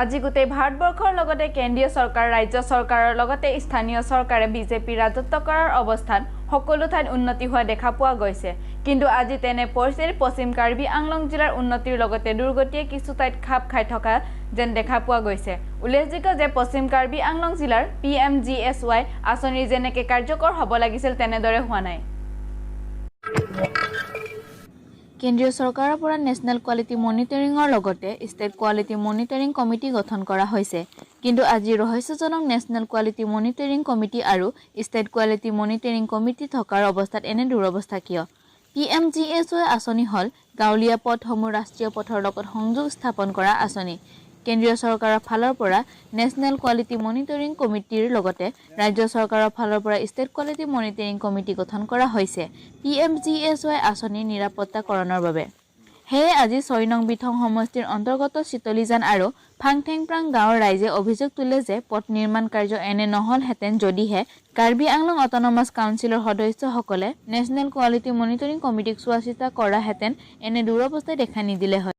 আজি গোটেই ভাৰতবৰ্ষৰ লগতে কেন্দ্ৰীয় চৰকাৰ, ৰাজ্য চৰকাৰৰ লগতে স্থানীয় চৰকাৰে বিজেপি ৰাজত্ব কৰাৰ অৱস্থাত সকলো ঠাইত উন্নতি হোৱা দেখা পোৱা গৈছে। কিন্তু আজি তেনে পৰিস্থিতিত পশ্চিম কাৰ্বি আংলং জিলাৰ উন্নতিৰ লগতে দুৰ্গতিয়ে কিছু ঠাইত খাপ খাই থকা যেন দেখা পোৱা গৈছে। উল্লেখযোগ্য যে পশ্চিম কাৰ্বি আংলং জিলাৰ PMGSY আঁচনিৰ যেনেকৈ কাৰ্যকৰ হ'ব লাগিছিল, তেনেদৰে হোৱা নাই। কেন্দ্ৰীয় চৰকাৰৰ পৰা নেশ্যনেল কোৱালিটি মনিটৰিঙৰ লগতে ষ্টেট কোৱালিটি মনিটৰিং কমিটি গঠন কৰা হৈছে। কিন্তু আজি ৰহস্যজনক নেশ্যনেল কোৱালিটি মনিটৰিং কমিটি আৰু ষ্টেট কোৱালিটি মনিটৰিং কমিটি থকাৰ অৱস্থাত এনে দুৰৱস্থা কিয়? PMGSY আঁচনি হ'ল গাঁৱলীয়া পথসমূহ ৰাষ্ট্ৰীয় পথৰ লগত সংযোগ স্থাপন কৰা আঁচনি। কেন্দ্ৰীয় চৰকাৰৰ ফালৰ পৰা নেশ্যনেল কোৱালিটি মনিটৰিং কমিটিৰ লগতে ৰাজ্য চৰকাৰৰ ফালৰ পৰা ষ্টেট কোৱালিটি মনিটৰিং কমিটি গঠন কৰা হৈছে PMGSY আঁচনিৰ নিৰাপত্তাকৰণৰ বাবে। সেয়ে আজি 6 নং বিথং সমষ্টিৰ অন্তৰ্গত চিতলিজান আৰু ফাংঠেংপ্ৰাং গাঁৱৰ ৰাইজে অভিযোগ তোলে যে পথ নিৰ্মাণ কাৰ্য এনে নহ'লহেঁতেন যদিহে কাৰ্বি আংলং অট'নমাছ কাউন্সিলৰ সদস্যসকলে নেশ্যনেল কোৱালিটি মনিটৰিং কমিটিক চোৱাচিতা কৰাহেঁতেন এনে দুৰৱস্থাই দেখা নিদিলে হয়।